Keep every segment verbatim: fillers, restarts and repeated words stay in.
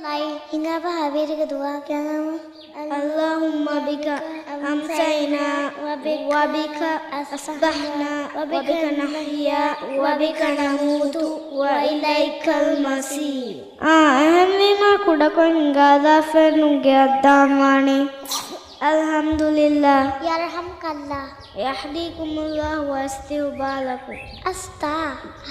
ލައި ހިނގާފަ ހަވީރިގެ ދުޢާ ކިޔަން. اللهم بك أمسينا وبك أصبحنا وبك نحيا وبك نموت وإليك المصير. އާ، އެހެންވީމާ ކުޑަކޮށް ހިނގާލާފައެއްނު ގެއަށް ދާންވާނީ. الحمد لله. يرحمك الله. يهديكم الله ويصلح بالكم. އަސްތާ،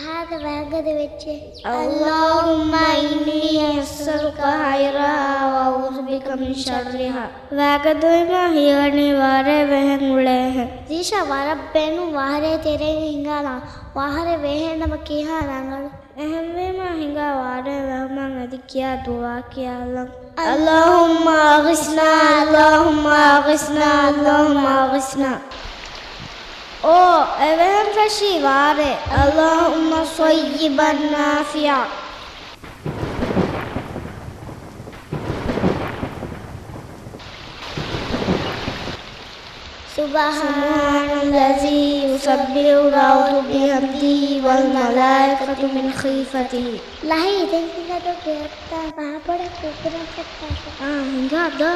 ހާދަ ވައިގަދަ ވެއްޖެ. اللهم إني أسألك خيرها وأعوذ بك من شرها. ވައިގަދަވީމާ ހީވަނީ ވާރޭ ވެހެން އުޅޭހެން. ޒީޝާ، ވަރަށް ބޭނުން ވާހަރޭ ތެރޭގަ ހިނގާލާ. ވާހަރޭ ވޭހެން ނަމަ ކީހާ ރަނގަޅު. އެހެންވީމާ ހިނގާ ވާރޭ ވެހުމަށް އަދި ކިޔާ ދުޢާ ކިޔާލަން. اللهم أغثنا، اللهم أغثنا، اللهم أغثنا. އޯ، އެވެހެން ފެށީ ވާރޭ. اللهم صيبا نافعا. سبحان الذي يسبح له بحمده والملائكة من خيفته. ލަހީ، ދެން ހިނގާ ދޯ ގެއަށްދާ ފަހަބޮޑަށް ކުކުރަން ފައްޓާފަ. އާ، ހިނގާ ދޯ.